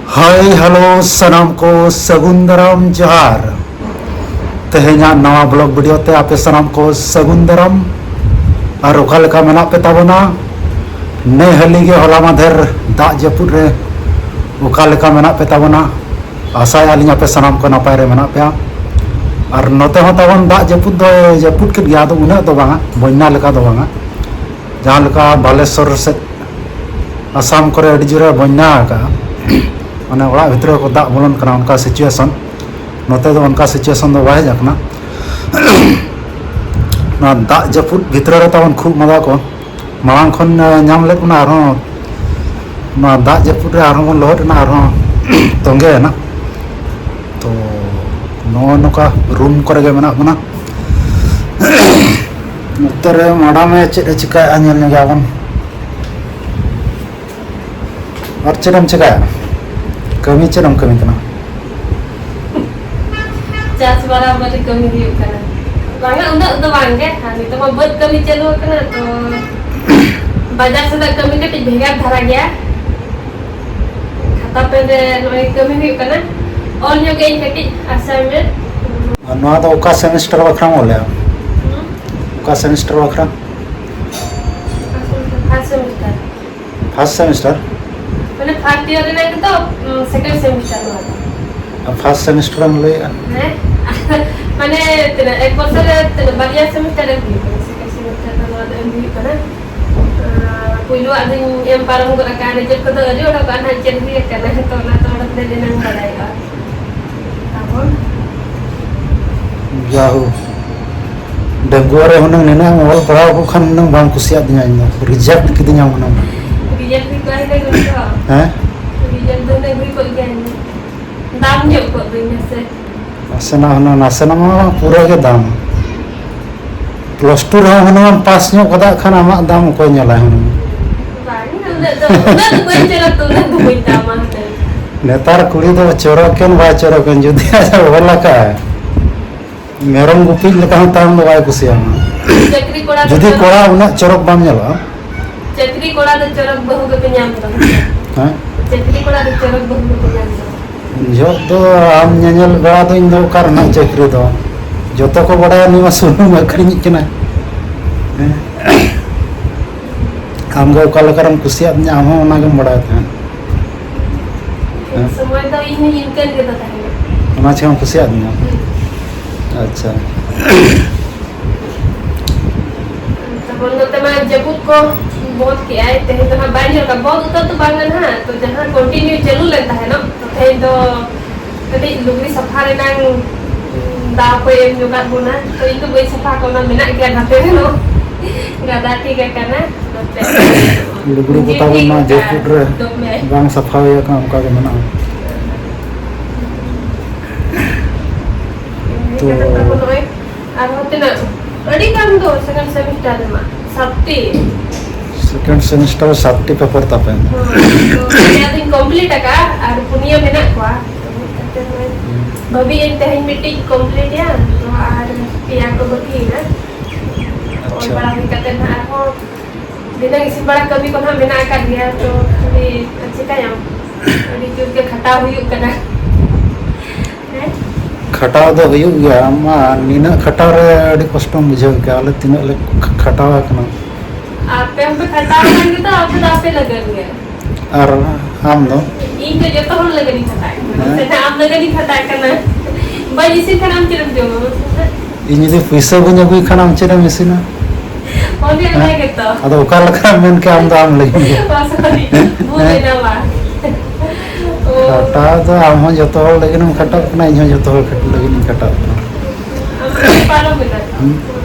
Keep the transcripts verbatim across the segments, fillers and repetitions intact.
Hi hello ᱥᱟᱱᱟᱢ ᱠᱚ, ᱥᱟᱹᱜᱩᱱ ᱫᱟᱨᱟᱢ, ᱡᱚᱦᱟᱨ᱾ ᱛᱮᱦᱮᱧᱟᱜ ᱱᱟᱣᱟ ᱵᱞᱚᱜ ᱵᱷᱤᱰᱤᱭᱳ ᱛᱮ ᱟᱯᱮ ᱥᱟᱱᱟᱢ ᱠᱚ ᱥᱟᱹᱜᱩᱱ ᱫᱟᱨᱟᱢ᱾ ᱟᱨ ᱚᱠᱟ ᱞᱮᱠᱟ ᱢᱮᱱᱟᱜ ᱯᱮ ᱛᱟᱵᱚᱱᱟ? ᱱᱮ ᱦᱟᱹᱞᱤ ᱜᱮ ᱦᱚᱞᱟ ᱢᱟᱫᱷᱮᱨ ᱫᱟᱜ ᱡᱟᱹᱯᱩᱫ ᱨᱮ ᱚᱠᱟ ᱞᱮᱠᱟ ᱢᱮᱱᱟᱜ ᱯᱮ ᱛᱟᱵᱚᱱᱟ? ᱟᱥᱟᱭᱮᱫᱼᱟ ᱞᱤᱧ ᱟᱯᱮ ᱥᱟᱱᱟᱢ ᱠᱚ ᱱᱟᱯᱟᱭ ᱨᱮ ᱢᱮᱱᱟᱜ ᱯᱮᱭᱟ᱾ ᱟᱨ ᱱᱚᱛᱮ ᱦᱚᱸ ᱛᱟᱵᱚᱱ ᱫᱟᱜ ᱡᱟᱹᱯᱩᱫ ᱫᱚᱭ ᱡᱟᱹᱯᱩᱫ ᱠᱮᱫ ᱜᱮᱭᱟ, ᱟᱫᱚ ᱩᱱᱟᱹᱜ ᱫᱚ ᱵᱟᱝᱟ, ᱵᱚᱱᱱᱟ ᱞᱮᱠᱟ ᱫᱚ ᱵᱟᱝᱟ᱾ ᱡᱟᱦᱟᱸ ᱞᱮᱠᱟ ᱵᱟᱞᱮᱥᱚᱨ ᱥᱮᱫ ᱟᱥᱟᱢ ᱠᱚᱨᱮ ᱟᱹᱰᱤ ᱡᱳᱨᱮ ᱵᱚᱱᱱᱟ ᱟᱠᱟᱫᱼᱟ, ᱢᱟᱱᱮ ᱚᱲᱟᱜ ᱵᱷᱤᱛᱨᱤ ᱠᱚ ᱫᱟᱜ ᱵᱚᱞᱚᱱ ᱠᱟᱱᱟ, ᱚᱱᱠᱟ ᱥᱤᱪᱩᱭᱮᱥᱚᱱ᱾ ᱱᱚᱛᱮ ᱫᱚ ᱚᱱᱠᱟ ᱥᱤᱪᱩᱭᱮᱥᱚᱱ ᱫᱚ ᱵᱟᱭ ᱦᱮᱡ ᱟᱠᱟᱱᱟ᱾ ᱱᱚᱣᱟ ᱫᱟᱜ ᱡᱟᱹᱯᱩᱫ ᱵᱷᱤᱛᱨᱤ ᱨᱮ ᱛᱟᱵᱚᱱ ᱠᱷᱩᱜ ᱢᱟᱸᱫᱟ ᱠᱚ, ᱢᱟᱲᱟᱝ ᱠᱷᱚᱱ, ᱮ, ᱧᱟᱢ ᱞᱮᱫ ᱵᱚᱱᱟ, ᱟᱨᱦᱚᱸ ᱱᱚᱣᱟ ᱫᱟᱜ ᱡᱟᱹᱯᱩᱫ ᱨᱮ ᱟᱨᱦᱚᱸ ᱵᱚᱱ ᱞᱚᱦᱚᱫ ᱮᱱᱟ, ᱟᱨᱦᱚᱸ ᱛᱚᱸᱜᱮ ᱮᱱᱟ᱾ ᱛᱚ ᱱᱚᱜᱼᱚ ᱱᱚᱝᱠᱟ ᱨᱩᱢ ᱠᱚᱨᱮ ᱜᱮ ᱢᱮᱱᱟᱜ ᱵᱚᱱᱟ᱾ ᱱᱚᱛᱮ ᱨᱮ ᱢᱟᱰᱟᱢ ᱮ ᱪᱮᱫ ᱮ ᱪᱤᱠᱟᱹᱭᱮᱫᱼᱟ, ᱧᱮᱞ ᱧᱚᱜ ᱜᱮᱭᱟ ᱵᱚᱱ᱾ ᱟᱨ ᱪᱮᱫ ᱮᱢ ᱪᱤᱠᱟᱹᱭᱟ? ᱠᱟᱹᱢᱤ ᱪᱮᱫ ᱮᱢ ᱠᱟᱹᱢᱤ ᱠᱟᱱᱟ? ᱪᱟᱥ ᱵᱟᱨᱟᱵᱟᱨᱤ ᱠᱟᱹᱢᱤ ᱦᱩᱭᱩᱜ ᱠᱟᱱᱟ᱾ ᱵᱟᱝᱟ, ᱩᱱᱟᱹᱜ ᱫᱚ ᱵᱟᱝ ᱜᱮ᱾ ᱟᱨ ᱱᱤᱛᱚᱜ ᱢᱟ ᱵᱟᱹᱫᱽ ᱠᱟᱹᱢᱤ ᱪᱟᱹᱞᱩ ᱟᱠᱟᱱᱟ, ᱛᱚ ᱵᱟᱡᱟᱨ ᱥᱮᱫᱟᱜ ᱠᱟᱹᱢᱤ ᱠᱟᱹᱴᱤᱡ ᱵᱷᱮᱜᱟᱨ ᱫᱷᱟᱨᱟ ᱜᱮᱭᱟ᱾ ᱠᱷᱟᱛᱟ ᱯᱮᱱ ᱨᱮ ᱱᱚᱜᱼᱚᱭ ᱠᱟᱹᱢᱤ ᱦᱩᱭᱩᱜ ᱠᱟᱱᱟ᱾ ᱚᱞ ᱧᱚᱜ ᱜᱮ ᱤᱧ ᱠᱟᱹᱴᱤᱡ assignment᱾ ᱟᱨ ᱱᱚᱣᱟ ᱫᱚ ᱚᱠᱟ ᱥᱮᱢᱤᱥᱴᱟᱨ ᱵᱟᱠᱷᱨᱟᱢ ᱚᱞᱮᱜᱼᱟ? ᱦᱩᱸ? ᱚᱠᱟ ᱥᱮᱢᱤᱥᱴᱟᱨ ᱵᱟᱠᱷᱨᱟ? First semester᱾ First semester? ᱢᱟᱱᱮ first year ᱨᱮᱱᱟᱜ ᱜᱮᱛᱚ, ᱩᱸ, second semester ᱱᱚᱣᱟ ᱫᱚ᱾ ᱟᱨ ᱯᱷᱟᱥᱴ ᱥᱮᱢᱤᱥᱴᱟᱨ ᱮᱢ ᱞᱟᱹᱭᱮᱜᱼᱟ? ᱦᱮᱸ? ᱢᱟᱱᱮ ᱛᱤᱱᱟᱹᱜ, ᱮᱠ ᱵᱚᱪᱷᱚᱨ ᱨᱮ ᱛᱤᱱᱟᱹᱜ, ᱵᱟᱨᱭᱟ semester ᱮᱢ ᱦᱩᱭᱩᱜ ᱠᱟᱱᱟ, second semester ᱫᱚ ᱱᱚᱣᱟ ᱫᱚ ᱮᱢ ᱦᱩᱭᱩᱜ ᱠᱟᱱᱟ᱾ ᱟᱨ ᱯᱩᱭᱞᱩᱣᱟᱜ ᱫᱚᱧ ᱮᱢ ᱯᱟᱨᱚᱢ ᱜᱚᱫ ᱟᱠᱟᱫᱼᱟ, result ᱠᱚᱫᱚ ᱟᱹᱣᱨᱤ ᱚᱰᱚᱠᱚᱜᱼᱟ, ᱱᱟᱦᱟᱜ ᱪᱮᱫ ᱦᱩᱭ ᱟᱠᱟᱱᱟ, ᱛᱚ ᱚᱱᱟ ᱫᱚ ᱚᱸᱰᱮ ᱫᱚ ᱮᱱᱟᱝ ᱵᱟᱲᱟᱭᱚᱜᱼᱟ᱾ ᱛᱟᱵᱚᱱ᱾ ᱡᱟᱦᱳ, ᱰᱟᱺᱜᱩᱣᱟᱹ ᱨᱮ ᱦᱩᱱᱟᱹᱝ ᱱᱤᱱᱟᱹᱜ ᱮᱢ ᱚᱞ ᱯᱟᱲᱦᱟᱣ ᱠᱚ ᱠᱷᱟᱱ ᱦᱩᱱᱟᱹᱝ ᱵᱟᱝ ᱠᱩᱥᱤᱭᱟᱜ ᱫᱤᱧᱟ ᱤᱧ ᱫᱚ, reject ᱠᱤᱫᱤᱧᱟ ᱦᱩᱱᱟᱹᱝ᱾ Result ᱜᱮ ᱠᱚ ᱦᱮᱡ ᱞᱮᱱ ᱫᱚ᱾ ᱦᱮᱸ? Result ᱫᱚ ᱦᱩᱱᱟᱹᱝ ᱦᱩᱭ ᱠᱚᱜ ᱜᱮᱭᱟ ᱦᱩᱱᱟᱹᱝ᱾ ᱫᱟᱢ ᱧᱚᱜ ᱠᱚᱜ ᱫᱚᱧ ᱦᱮᱸ ᱥᱮ᱾ ᱱᱟᱥᱮᱱᱟᱜ ᱦᱩᱱᱟᱹᱝ, ᱱᱟᱥᱮᱱᱟᱜ ᱢᱟ ᱯᱩᱨᱟᱹ ᱜᱮ ᱫᱟᱢ᱾ Plus two ᱨᱮᱦᱚᱸ ᱦᱩᱱᱟᱹᱝ ᱮᱢ ᱯᱟᱥ ᱧᱚᱜ ᱠᱟᱫᱟ ᱠᱷᱟᱱ ᱟᱢᱟᱜ ᱫᱟᱢ ᱚᱠᱚᱭ ᱧᱮᱞᱟᱭ ᱦᱩᱱᱟᱹᱝ? ᱵᱟᱝ, ᱩᱱᱟᱹᱜ ᱫᱚ, ᱩᱱᱟᱹᱜ ᱫᱚ ᱵᱟᱹᱧ ᱪᱚᱨᱚᱠ ᱫᱚ, ᱩᱱᱟᱹᱜ ᱫᱚ ᱵᱟᱹᱧ ᱫᱟᱢᱟ ᱦᱩᱱᱟᱹᱝ᱾ ᱱᱮᱛᱟᱨ ᱠᱩᱲᱤ ᱫᱚ ᱪᱚᱨᱚᱠ ᱠᱮᱱ ᱵᱟᱭ ᱪᱚᱨᱚᱠ ᱠᱮᱱ, ᱡᱩᱫᱤ ᱟᱡᱟᱜ ᱚᱞ ᱟᱠᱟᱫ ᱢᱮᱨᱚᱢ ᱜᱩᱯᱤᱡ ᱞᱮᱠᱟ ᱦᱚᱸ ᱛᱟᱭᱚᱢ ᱫᱚ ᱵᱟᱭ ᱠᱩᱥᱤᱭᱟᱢᱟ᱾ ᱪᱟᱹᱠᱨᱤ ᱠᱚᱲᱟ ᱫᱚ ᱡᱩᱫᱤ ᱪᱚᱨᱚᱠ ᱠᱚᱲᱟ ᱩᱱᱟᱹᱜ ᱪᱚᱨᱚᱠ ᱵᱟᱢ ᱧᱮᱞᱚᱜᱼᱟ᱾ ᱪᱟᱹᱠᱨᱤ ᱠᱚᱲᱟ ᱫᱚ ᱪᱚᱨᱚᱠ ᱵᱟᱹᱦᱩ ᱜᱮᱯᱮ ᱧᱟᱢ ᱫᱚ᱾ ᱦᱮᱸ? ᱪᱟᱹᱠᱨᱤ ᱠᱚᱲᱟ ᱫᱚ ᱪᱚᱨᱚᱠ ᱵᱟᱹᱦᱩ ᱠᱚ ᱧᱟᱢ ᱫᱚ᱾ ᱡᱚᱦᱚᱜ ᱫᱚ ᱟᱢ ᱧᱮᱧᱮᱞ ᱵᱟᱲᱟ ᱫᱚ ᱤᱧ ᱫᱚ ᱚᱠᱟ ᱨᱮᱱᱟᱜ ᱪᱟᱹᱠᱨᱤ ᱫᱚ? ᱡᱚᱛᱚ ᱠᱚ ᱵᱟᱲᱟᱭᱟ ᱱᱩᱭ ᱢᱟ ᱥᱩᱱᱩᱢ ᱟᱹᱠᱷᱨᱤᱧᱤᱡ ᱠᱟᱱᱟᱭ᱾ ᱦᱮᱸ? ᱟᱢ ᱜᱮ ᱚᱠᱟ ᱞᱮᱠᱟ ᱨᱮᱢ ᱠᱩᱥᱤᱭᱟᱫᱤᱧᱟ, ᱟᱢ ᱦᱚᱸ ᱚᱱᱟ ᱜᱮᱢ ᱵᱟᱲᱟᱭ ᱛᱟᱦᱮᱸᱫ᱾ ᱦᱮᱸ? ᱥᱚᱢᱚᱭ ᱫᱚ ᱤᱧ ᱦᱚᱸ ᱤᱱᱠᱟᱹᱱ ᱜᱮ ᱛᱟᱦᱮᱸ ᱠᱟᱱᱟ᱾ ᱚᱱᱟ ᱪᱮᱠᱟᱢ ᱠᱩᱥᱤᱭᱟᱫᱤᱧᱟ? ᱦᱩᱸ᱾ ᱟᱪᱪᱷᱟ᱾ ᱛᱟᱨᱯᱚᱨ ᱱᱚᱛᱮ ᱢᱟ ᱡᱟᱹᱯᱩᱫ ᱠᱚ ᱵᱚᱱᱫ ᱠᱮᱜᱼᱟᱭ, ᱛᱮᱦᱮᱧ ᱫᱚ ᱦᱟᱸᱜ ᱵᱟᱭ ᱧᱩᱨ ᱠᱟᱜᱼᱟ᱾ ᱵᱚᱱᱫ ᱩᱛᱟᱹᱨ ᱫᱚ ᱵᱟᱝ ᱠᱟᱱᱟ ᱦᱟᱸᱜ, ᱛᱚ ᱡᱟᱦᱟᱸ continue ᱪᱟᱹᱞᱩ ᱞᱮᱱ ᱛᱟᱦᱮᱱᱚᱜ, ᱛᱚ ᱛᱮᱦᱮᱧ ᱫᱚ ᱠᱟᱹᱴᱤᱡ ᱞᱩᱜᱽᱲᱤ ᱥᱟᱯᱷᱟ ᱨᱮᱱᱟᱝ ᱫᱟᱣ ᱠᱚᱭ ᱮᱢ ᱧᱚᱜᱟᱫ ᱵᱚᱱᱟ᱾ ᱛᱚ ᱤᱧ ᱫᱚ ᱵᱟᱹᱧ ᱥᱟᱯᱷᱟ ᱠᱟᱜᱼᱟ, ᱚᱱᱟ ᱢᱮᱱᱟᱜ ᱜᱮᱭᱟ ᱱᱟᱛᱮ ᱨᱮᱦᱚᱸ, ᱜᱟᱫᱟ ᱴᱷᱤᱠ ᱟᱠᱟᱱᱟ᱾ ᱱᱚᱛᱮ ᱞᱩᱜᱽᱲᱤ ᱠᱚ ᱛᱟᱵᱚᱱ ᱢᱟ ᱡᱟᱹᱯᱩᱫ ᱨᱮ ᱫᱚᱢᱮ᱾ ᱵᱟᱝ ᱥᱟᱯᱷᱟ ᱦᱩᱭ ᱟᱠᱟᱱ, ᱚᱱᱠᱟ ᱜᱮ ᱢᱮᱱᱟᱜᱼᱟ᱾ ᱛᱚ ᱱᱚᱜᱼᱚᱭ ᱟᱨᱦᱚᱸ ᱛᱤᱱᱟᱹᱜ? ᱟᱹᱰᱤ ᱜᱟᱱ ᱫᱚ second semester ᱨᱮᱢᱟ ᱥᱟᱛᱴᱤ᱾ Second semester ᱥᱟᱛᱴᱤ paper ᱛᱟᱯᱮ? ᱦᱳᱭ, ᱛᱚ ᱯᱮᱭᱟ ᱫᱚᱧ complete ᱟᱠᱟᱫᱼᱟ ᱟᱨ ᱯᱩᱱᱭᱟᱹ ᱢᱮᱱᱟᱜ ᱠᱚᱣᱟ᱾ ᱛᱚ ᱢᱤᱫ ᱠᱟᱛᱮ ᱱᱚᱜᱼᱚᱭ ᱵᱷᱟᱹᱵᱤᱭᱟᱹᱧ ᱛᱮᱦᱮᱧ ᱢᱤᱫᱴᱤᱡ complete ᱮᱭᱟ, ᱛᱚ ᱟᱨ ᱯᱮᱭᱟ ᱠᱚ ᱵᱟᱹᱠᱤᱭᱮᱱᱟ᱾ ᱚᱞ ᱟᱪᱪᱷᱟ᱾ ᱵᱟᱲᱟ ᱦᱩᱭ ᱠᱟᱛᱮ ᱱᱟᱜ ᱟᱨᱦᱚᱸ ᱫᱷᱤᱱᱟᱹᱝ ᱤᱥᱤᱱ ᱵᱟᱲᱟ ᱠᱟᱹᱢᱤ ᱠᱚ ᱱᱟᱜ ᱢᱮᱱᱟᱜ ᱟᱠᱟᱫ ᱜᱮᱭᱟ, ᱛᱚ ᱠᱷᱟᱹᱞᱤ ᱪᱤᱠᱟᱹᱭᱟᱢ, ᱟᱹᱰᱤ ᱡᱳᱨ ᱜᱮ ᱠᱷᱟᱴᱟᱣ ᱦᱩᱭᱩᱜ ᱠᱟᱱᱟ᱾ ᱦᱮᱸ? ᱠᱷᱟᱴᱟᱣ ᱫᱚ ᱦᱩᱭᱩᱜ ᱜᱮᱭᱟ, ᱟᱢ ᱢᱟ ᱱᱤᱱᱟᱹᱜ ᱠᱷᱟᱴᱟᱣ ᱨᱮ ᱟᱹᱰᱤ ᱠᱚᱥᱴᱚᱢ ᱵᱩᱡᱷᱟᱹᱣ ᱠᱮᱜᱼᱟ, ᱟᱞᱮ ᱛᱤᱱᱟᱹᱜ ᱞᱮ ᱠᱷᱟᱴᱟᱣ ᱟᱠᱟᱱᱟ᱾ ᱟᱯᱮ ᱦᱚᱸᱯᱮ ᱠᱷᱟᱴᱟᱣ ᱟᱠᱟᱱ ᱜᱮᱫᱚ, ᱟᱯᱮ ᱫᱚ ᱟᱯᱮ ᱞᱟᱹᱜᱤᱫ ᱜᱮ᱾ ᱟᱨ ᱟᱢ ᱫᱚ? ᱤᱧ ᱫᱚ ᱡᱚᱛᱚ ᱦᱚᱲ ᱞᱟᱹᱜᱤᱫ ᱤᱧ ᱠᱷᱟᱴᱟᱜ ᱠᱟᱱᱟ᱾ ᱦᱮᱸ? ᱥᱮ ᱟᱢ ᱞᱟᱹᱜᱤᱫ ᱤᱧ ᱠᱷᱟᱴᱟᱜ ᱠᱟᱱᱟ? ᱵᱟᱹᱧ ᱤᱥᱤᱱ ᱠᱷᱟᱱ ᱟᱢ ᱪᱮᱫ ᱮᱢ ᱡᱚᱢᱟ? ᱤᱧ ᱡᱩᱫᱤ ᱯᱩᱭᱥᱟᱹ ᱵᱟᱹᱧ ᱟᱹᱜᱩᱭ ᱠᱷᱟᱱ ᱟᱢ ᱪᱮᱫ ᱮᱢ ᱤᱥᱤᱱᱟ? ᱚᱱᱮ ᱚᱱᱟ ᱦᱮᱸ? ᱜᱮᱛᱚ᱾ ᱟᱫᱚ ᱚᱠᱟ ᱞᱮᱠᱟᱢ ᱢᱮᱱ ᱠᱮᱜᱼᱟ ᱟᱢ ᱫᱚ ᱟᱢ ᱞᱟᱹᱜᱤᱫ ᱜᱮ? ᱚ, sorry, ᱵᱷᱩᱞ ᱦᱮᱸ? ᱮᱱᱟ ᱵᱟᱝ᱾ ᱚ᱾ ᱠᱷᱟᱴᱟᱣ ᱫᱚ ᱟᱢ ᱦᱚᱸ ᱡᱚᱛᱚ ᱦᱚᱲ ᱞᱟᱹᱜᱤᱫ ᱮᱢ ᱠᱷᱟᱴᱟᱜ ᱠᱟᱱᱟ, ᱤᱧ ᱦᱚᱸ ᱡᱚᱛᱚ ᱦᱚᱲ ᱞᱟᱹᱜᱤᱫ ᱤᱧ ᱠᱷᱟᱴᱟᱜ ᱠᱟᱱᱟ᱾ ᱟᱢ ᱫᱚ ᱯᱟᱨᱚᱢ ᱮᱱᱟ᱾ ᱦᱩᱸ?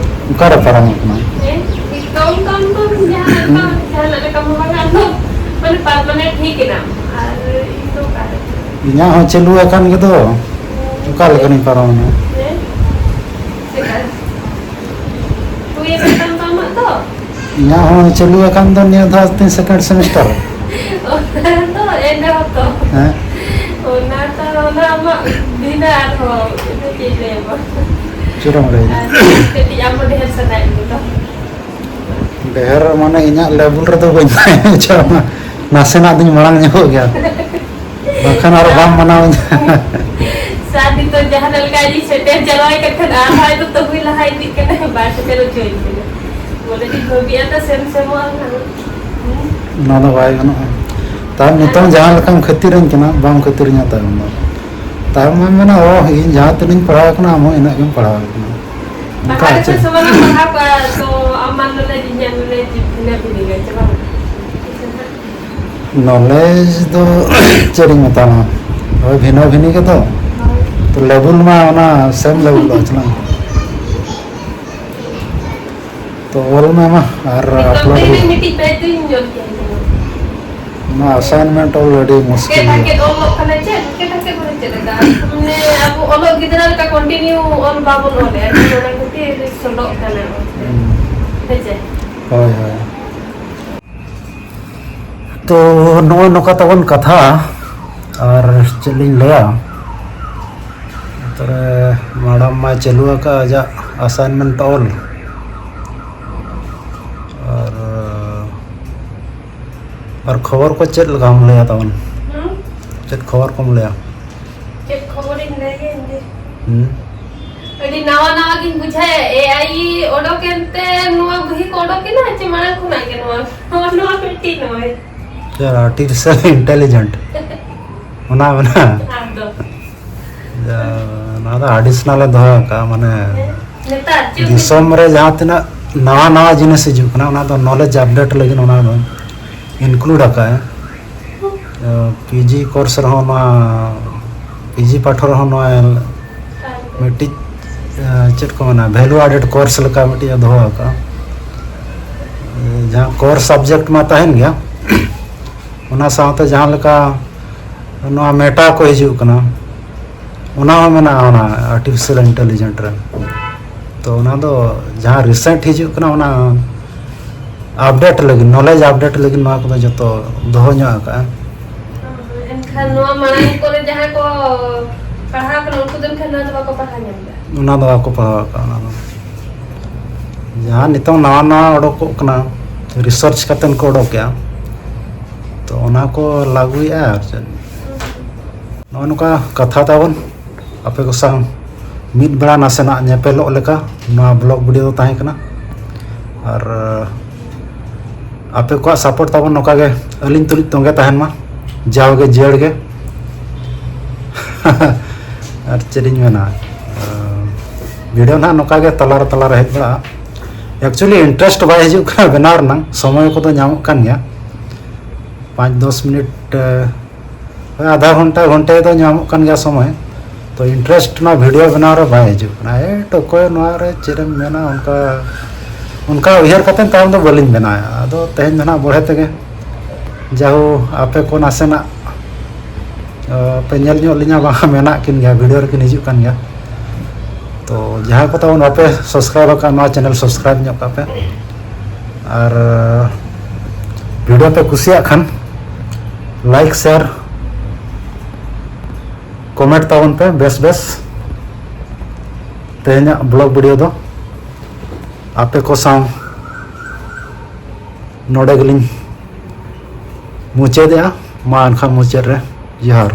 ᱚᱠᱟᱨᱮ ᱯᱟᱨᱚᱢᱚᱜ ᱠᱟᱱᱟ? ᱦᱮᱸ? ᱠᱟᱹᱢᱤ ᱠᱟᱹᱢᱤ ᱠᱚ ᱡᱟᱦᱟᱸ ᱦᱩᱸ? ᱞᱮᱠᱟ, ᱡᱟᱦᱟᱱᱟᱜ ᱞᱮᱠᱟ ᱢᱚᱦᱟ ᱜᱮ ᱟᱢ ᱫᱚ ᱢᱟᱱᱮ permanent ᱴᱷᱤᱠ ᱮᱱᱟᱢ᱾ ᱟᱨ ᱤᱧ ᱫᱚ ᱚᱠᱟᱨᱮ? ᱤᱧᱟᱹᱜ ᱦᱚᱸ ᱪᱟᱹᱞᱩ ᱟᱠᱟᱱ ᱜᱮᱫᱚ, ᱚᱠᱟ ᱞᱮᱠᱟᱱᱤᱧ ᱯᱟᱨᱚᱢᱮᱱᱟ? ᱦᱮᱸ? ᱪᱮᱫᱟᱜ? ᱦᱩᱭ ᱟᱠᱟᱱ ᱛᱟᱢ ᱫᱚ ᱟᱢᱟᱜ ᱫᱚ? ᱤᱧᱟᱹᱜ ᱦᱚᱸ ᱪᱟᱹᱞᱩ ᱟᱠᱟᱱ ᱫᱚ ᱱᱤᱭᱟᱹ ᱫᱷᱟᱣ ᱛᱤᱧ second semester᱾ ᱚᱱᱟ ᱫᱚ ᱮᱱ ᱨᱮᱦᱚᱸ ᱛᱚ᱾ ᱦᱮᱸ? ᱚᱱᱟ ᱫᱚ, ᱚᱱᱟ ᱟᱢᱟᱜ ᱵᱷᱤᱱᱟᱹ ᱟᱨᱦᱚᱸ, ᱤᱧ ᱫᱚ ᱪᱮᱫ ᱤᱧ ᱞᱟᱹᱭ ᱟᱢᱟ? ᱪᱮᱫ ᱮᱢ ᱞᱟᱹᱭᱟ? ᱟᱨ ᱠᱟᱹᱴᱤᱡ ᱟᱢ ᱦᱚᱸ ᱰᱷᱮᱨ ᱥᱟᱱᱟᱭᱮᱫ ᱢᱮ ᱫᱚ᱾ ᱰᱷᱮᱨ ᱢᱟᱱᱮ ᱤᱧᱟᱹᱜ level ᱨᱮᱫᱚ ᱵᱟᱹᱧ ᱛᱟᱦᱮᱸ ᱦᱚᱪᱚᱣᱟᱢᱟ᱾ ᱱᱟᱥᱮᱱᱟᱜ ᱫᱚᱧ ᱢᱟᱲᱟᱝ ᱧᱚᱜᱚᱜ ᱜᱮᱭᱟ, ᱵᱟᱝᱠᱷᱟᱱ ᱟᱨᱚ ᱵᱟᱢ ᱢᱟᱱᱟᱣ ᱤᱧᱟ᱾ ᱥᱟᱨ ᱱᱤᱛᱚᱜ ᱡᱟᱦᱟᱸ ᱞᱮᱠᱟ ᱤᱧ ᱥᱮᱴᱮᱨ ᱡᱟᱣᱨᱟᱭ ᱠᱟᱱ ᱠᱷᱟᱱ ᱟᱨᱦᱚᱸ ᱫᱚ ᱛᱟᱹᱦᱩᱭ ᱞᱟᱦᱟ ᱤᱫᱤᱜ ᱠᱟᱱᱟ, ᱵᱟᱭ ᱥᱮᱴᱮᱨ ᱦᱚᱪᱚᱭᱤᱧ ᱠᱟᱱᱟ᱾ ᱢᱚᱱᱮ ᱫᱚᱧ ᱵᱷᱟᱹᱵᱤᱭᱟ ᱛᱚ ᱥᱮᱢ ᱥᱮᱢᱚᱜᱼᱟ ᱱᱟᱦᱟᱜ᱾ ᱦᱩᱸ᱾ ᱚᱱᱟ ᱫᱚ ᱵᱟᱭ ᱜᱟᱱᱚᱜᱼᱟ᱾ ᱛᱟᱭᱚᱢ ᱱᱤᱛᱚᱝ ᱡᱟᱦᱟᱸ ᱞᱮᱠᱟᱢ ᱠᱷᱟᱹᱛᱤᱨᱟᱹᱧ ᱠᱟᱱᱟ, ᱵᱟᱢ ᱠᱷᱟᱹᱛᱤᱨᱤᱧᱟ ᱛᱟᱭᱚᱢ ᱫᱚ᱾ ᱛᱟᱭᱚᱢ ᱮᱢ ᱢᱮᱱᱟ, "ᱚ, ᱤᱧ ᱡᱟᱦᱟᱸ ᱛᱤᱱᱟᱹᱜ ᱤᱧ ᱯᱟᱲᱦᱟᱣ ᱟᱠᱟᱱᱟ, ᱟᱢ ᱦᱚᱸ ᱤᱱᱟᱹᱜ ᱜᱮᱢ ᱯᱟᱲᱦᱟᱣ ᱟᱠᱟᱱᱟ." ᱚᱱᱠᱟ ᱵᱟᱠᱷᱟᱱ ᱟᱨ ᱪᱮᱫ? ᱥᱚᱢᱟᱱ ᱮᱢ ᱯᱟᱲᱦᱟᱣ ᱠᱚᱜᱼᱟ, ᱛᱚ ᱟᱢ ᱢᱟ knowledge ᱤᱧᱟᱹᱜ knowledge ᱵᱷᱤᱱᱟᱹ ᱵᱷᱤᱱᱟᱹ ᱜᱮᱭᱟ, ᱪᱮ ᱵᱟᱝ? Knowledge ᱫᱚ ᱪᱮᱫ ᱤᱧ ᱢᱮᱛᱟᱢᱟ, ᱦᱳᱭ, ᱵᱷᱤᱱᱟᱹ ᱵᱷᱤᱱᱤ ᱜᱮᱛᱚ᱾ ᱦᱳᱭ᱾ ᱛᱚ level ᱢᱟ ᱚᱱᱟ same level ᱫᱚ ᱪᱟᱞᱟᱜ᱾ ᱛᱚ ᱚᱞ ᱢᱮ ᱢᱟ ᱟᱨ ᱱᱤᱛᱚᱜ upload ᱛᱮ ᱦᱩᱭᱩᱜᱼᱟ᱾ ᱢᱤᱫᱴᱤᱡ page ᱫᱩᱧ ᱧᱮᱞ ᱠᱮᱫ ᱛᱟᱢᱟ᱾ ᱚᱱᱟ assignment ᱚᱞ ᱟᱹᱰᱤ ᱢᱩᱥᱠᱤᱞ ᱦᱟᱠᱮᱛ ᱜᱮᱭᱟ᱾ ᱦᱟᱠᱮᱛ ᱚᱞᱚᱜ ᱠᱟᱱᱟ ᱪᱮᱫ? ᱦᱟᱠᱮᱛ ᱦᱟᱠᱮᱛ ᱵᱚᱞᱮ ᱪᱮᱫ ᱞᱮᱠᱟ? ᱢᱟᱱᱮ ᱟᱵᱚ ᱚᱞᱚᱜ ᱜᱤᱫᱽᱨᱟᱹ ᱞᱮᱠᱟ continue ᱚᱞ ᱵᱟᱵᱚᱱ ᱚᱞᱮᱜᱼᱟ, ᱚᱱᱟ ᱠᱷᱟᱹᱛᱤᱨ ᱥᱚᱰᱚᱜ ᱠᱟᱱᱟ ᱚᱞ᱾ ᱦᱩᱸ᱾ ᱦᱮᱸ ᱪᱮ? ᱦᱳᱭ, ᱦᱳᱭ᱾ ᱛᱚ ᱱᱚᱜᱼᱚᱭ ᱱᱚᱝᱠᱟ ᱛᱟᱵᱚᱱ ᱠᱟᱛᱷᱟ, ᱟᱨ ᱪᱮᱫ ᱞᱤᱧ ᱞᱟᱹᱭᱟ, ᱛᱟᱨᱯᱚᱨᱮ madam ᱢᱟᱭ ᱪᱟᱹᱞᱩ ᱟᱠᱟᱫ ᱟᱡᱟᱜ assignment ᱚᱞ, ᱟᱨ, ᱟᱨ ᱠᱷᱚᱵᱚᱨ ᱠᱚ ᱪᱮᱫ ᱞᱮᱠᱟᱢ ᱞᱟᱹᱭᱟ ᱛᱟᱵᱚᱱ? ᱦᱩᱸ? ᱪᱮᱫ ᱠᱷᱚᱵᱚᱨ ᱠᱚᱢ ᱞᱟᱹᱭᱟ? ᱪᱮᱫ ᱠᱷᱚᱵᱚᱨᱤᱧ ᱞᱟᱹᱭᱟ ᱤᱧ ᱫᱚ? ᱦᱩᱸ? ᱟᱹᱰᱤ ᱱᱟᱣᱟ ᱱᱟᱣᱟ ᱜᱤᱧ ᱵᱩᱡᱷᱟᱹᱣᱮᱫ, A I ᱚᱰᱚᱠ ᱮᱱᱛᱮ ᱱᱚᱣᱟ ᱵᱚᱦᱤ ᱠᱚ ᱚᱰᱚᱠ ᱮᱱᱟ ᱪᱮ ᱢᱟᱲᱟᱝ ᱠᱷᱚᱱᱟᱜ ᱜᱮ ᱱᱚᱣᱟ? ᱱᱚᱣᱟ ᱢᱤᱫᱴᱤᱡ ᱱᱚᱜᱼᱚᱭ᱾ ᱪᱮᱫ artificial intelligent? ᱚᱱᱟ ᱢᱮᱱᱟᱜᱼᱟ? ᱟᱫᱚ᱾ ᱡᱟ, ᱱᱚᱣᱟ ᱫᱚ additional ᱮ ᱫᱚᱦᱚ ᱟᱠᱟᱫᱼᱟ, ᱢᱟᱱᱮ ᱦᱮᱸ, ᱱᱮᱛᱟᱨ ᱪᱮᱫ ᱫᱤᱥᱚᱢ ᱨᱮ ᱡᱟᱦᱟᱸ ᱛᱤᱱᱟᱹᱜ ᱱᱟᱣᱟ ᱱᱟᱣᱟ ᱡᱤᱱᱤᱥ ᱦᱤᱡᱩᱜ ᱠᱟᱱᱟ, ᱚᱱᱟ ᱫᱚ knowledge update ᱞᱟᱹᱜᱤᱫ ᱚᱱᱟ ᱫᱚ include ᱟᱠᱟᱫᱼᱟ᱾ ᱯᱤ ᱡᱤ course ᱨᱮᱦᱚᱸ ᱱᱚᱣᱟ, ᱯᱤ ᱡᱤ ᱯᱟᱴᱷᱚ ᱨᱮᱦᱚᱸ ᱱᱚᱣᱟ ᱢᱤᱫᱴᱤᱡ, ᱪᱮᱫ ᱠᱚ ᱢᱮᱱᱟ, value added course ᱞᱮᱠᱟ ᱢᱤᱫᱴᱤᱡ ᱮ ᱫᱚᱦᱚ ᱟᱠᱟᱫᱼᱟ᱾ ᱡᱟᱦᱟᱸ core subject ᱢᱟ ᱛᱟᱦᱮᱱ ᱜᱮᱭᱟ, ᱚᱱᱟ ᱥᱟᱶᱛᱮ ᱡᱟᱦᱟᱸ ᱞᱮᱠᱟ ᱱᱚᱣᱟ Meta ᱠᱚ ᱦᱤᱡᱩᱜ ᱠᱟᱱᱟ, ᱚᱱᱟ ᱦᱚᱸ ᱢᱮᱱᱟᱜᱼᱟ ᱚᱱᱟ artificial intelligent ᱨᱮ᱾ ᱛᱚ ᱚᱱᱟ ᱫᱚ ᱡᱟᱦᱟᱸ recent ᱦᱤᱡᱩᱜ ᱠᱟᱱᱟ, ᱚᱱᱟ update ᱞᱟᱹᱜᱤᱫ, knowledge update ᱞᱟᱹᱜᱤᱫ ᱱᱚᱣᱟ ᱠᱚᱫᱚ ᱡᱚᱛᱚ ᱫᱚᱦᱚ ᱧᱚᱜ ᱟᱠᱟᱜᱼᱟ᱾ ᱮᱱᱠᱷᱟᱱ ᱱᱚᱣᱟ ᱢᱟᱲᱟᱝ ᱠᱚᱨᱮ ᱡᱟᱦᱟᱸ ᱠᱚ ᱯᱟᱲᱦᱟᱣ ᱠᱟᱱᱟ, ᱩᱱᱠᱩ ᱫᱚ ᱮᱱᱠᱷᱟᱱ ᱱᱚᱣᱟ ᱫᱚ ᱵᱟᱠᱚ ᱯᱟᱲᱦᱟᱣ ᱧᱟᱢ ᱮᱫᱟ᱾ ᱚᱱᱟ ᱫᱚ ᱵᱟᱠᱚ ᱯᱟᱲᱦᱟᱣ ᱟᱠᱟᱫᱼᱟ᱾ ᱚᱱᱟ ᱫᱚ ᱡᱟᱦᱟᱸ ᱱᱤᱛᱚᱝ ᱱᱟᱣᱟ ᱱᱟᱣᱟ ᱚᱰᱚᱠᱚᱜ ᱠᱟᱱᱟ, research ᱠᱟᱛᱮᱫ ᱠᱚ ᱚᱰᱚᱠᱮᱜᱼᱟ, ᱚᱱᱟ ᱠᱚ ᱞᱟᱹᱜᱩᱭᱮᱫᱼᱟ᱾ ᱟᱨ ᱪᱮᱫ, ᱱᱚᱜᱼᱚ ᱱᱚᱝᱠᱟ ᱠᱟᱛᱷᱟ ᱛᱟᱵᱚᱱ, ᱟᱯᱮ ᱠᱚ ᱥᱟᱶ ᱢᱤᱫ ᱵᱮᱲᱟ ᱱᱟᱥᱮᱱᱟᱜ ᱧᱮᱯᱮᱞᱚᱜ ᱞᱮᱠᱟ ᱱᱚᱣᱟ ᱵᱞᱚᱜ ᱵᱷᱤᱰᱤᱭᱳ ᱫᱚ ᱛᱟᱦᱮᱸ ᱠᱟᱱᱟ᱾ ᱟᱨ ᱟᱯᱮ ᱠᱚᱣᱟᱜ ᱥᱟᱯᱳᱨᱴ ᱛᱟᱵᱚᱱ ᱱᱚᱝᱠᱟ ᱜᱮ ᱟᱹᱞᱤᱧ ᱛᱩᱞᱩᱡ ᱛᱚᱸᱜᱮ ᱛᱟᱦᱮᱱ ᱢᱟ, ᱡᱟᱣᱜᱮ ᱡᱤᱭᱟᱹᱲ ᱜᱮ᱾ ᱟᱨ ᱪᱮᱫ ᱤᱧ ᱢᱮᱱᱟ, ᱵᱷᱤᱰᱤᱭᱳ ᱱᱟᱦᱟᱜ ᱱᱚᱝᱠᱟ ᱜᱮ ᱛᱟᱞᱟᱨᱮ ᱛᱟᱞᱟᱨᱮ ᱦᱮᱡ ᱵᱟᱲᱟᱜᱼᱟ᱾ ᱮᱠᱪᱩᱭᱮᱞᱤ ᱤᱱᱴᱟᱨᱮᱥᱴ ᱵᱟᱭ ᱦᱤᱡᱩᱜ ᱠᱟᱱᱟ ᱵᱮᱱᱟᱣ ᱨᱮᱱᱟᱜ, ᱥᱚᱢᱚᱭ ᱠᱚᱫᱚ ᱧᱟᱢᱚᱜ ᱠᱟᱱ ᱜᱮᱭᱟ, ᱯᱟᱸᱪ ᱫᱚᱥ ᱢᱤᱱᱤᱴ, ᱟᱫᱷᱟ ᱜᱷᱚᱱᱴᱟ ᱜᱷᱚᱱᱴᱟ ᱫᱚ ᱧᱟᱢᱚᱜ ᱠᱟᱱ ᱜᱮᱭᱟ ᱥᱚᱢᱚᱭ᱾ ᱛᱚ ᱤᱱᱴᱟᱨᱮᱥᱴ ᱱᱚᱣᱟ ᱵᱷᱤᱰᱤᱭᱳ ᱵᱮᱱᱟᱣ ᱨᱮ ᱵᱟᱭ ᱦᱤᱡᱩᱜ ᱠᱟᱱᱟ᱾ ᱮ ᱴᱚᱠᱚᱭ, ᱱᱚᱣᱟ ᱨᱮ ᱪᱮᱫ ᱮᱢ ᱢᱮᱱᱟ, ᱚᱱᱠᱟ ᱚᱱᱠᱟ ᱩᱭᱦᱟᱹᱨ ᱠᱟᱛᱮ ᱛᱟᱭᱚᱢ ᱫᱚ ᱵᱟᱹᱞᱤᱧ ᱵᱮᱱᱟᱣᱟ᱾ ᱟᱫᱚ ᱛᱮᱦᱮᱧ ᱫᱚ ᱱᱟᱦᱟᱜ ᱵᱚᱲᱦᱮ ᱛᱮᱜᱮ, ᱡᱟᱦᱳ, ᱟᱯᱮ ᱠᱚ ᱱᱟᱥᱮᱱᱟᱜ ᱯᱮ ᱧᱮᱞ ᱧᱚᱜ ᱞᱤᱧᱟ, ᱵᱟᱝ ᱢᱮᱱᱟᱜ ᱠᱤᱱ ᱜᱮᱭᱟ, ᱵᱷᱤᱰᱤᱭᱳ ᱨᱮᱠᱤᱱ ᱦᱤᱡᱩᱜ ᱠᱟᱱ ᱜᱮᱭᱟ᱾ ᱛᱚ ᱡᱟᱦᱟᱸᱭ ᱠᱚ ᱛᱟᱵᱚᱱ ᱵᱟᱯᱮ ᱥᱟᱵᱥᱠᱨᱟᱭᱤᱵ ᱟᱠᱟᱫ, ᱱᱚᱣᱟ ᱪᱮᱱᱮᱞ ᱥᱟᱵᱥᱠᱨᱟᱭᱤᱵ ᱧᱚᱜ ᱠᱟᱜ ᱯᱮ᱾ ᱟᱨ ᱵᱷᱤᱰᱤᱭᱳ ᱯᱮ ᱠᱩᱥᱤᱭᱟᱜ ᱠᱷᱟᱱ ᱞᱟᱭᱤᱠ, ᱥᱮᱭᱟᱨ, ᱠᱚᱢᱮᱱᱴ ᱛᱟᱵᱚᱱ ᱯᱮ ᱵᱮᱥ ᱵᱮᱥ᱾ ᱛᱮᱦᱮᱧᱟᱜ ᱵᱞᱚᱜ ᱵᱷᱤᱰᱤᱭᱳ ᱫᱚ ᱟᱯᱮ ᱠᱚ ᱥᱟᱶ ᱱᱚᱰᱮ ᱜᱮᱞᱤᱧ ᱢᱩᱪᱟᱹᱫᱮᱜᱼᱟ᱾ ᱢᱟ ᱮᱱᱠᱷᱟᱱ ᱢᱩᱪᱟᱹᱫ ᱨᱮ ᱡᱚᱦᱟᱨ᱾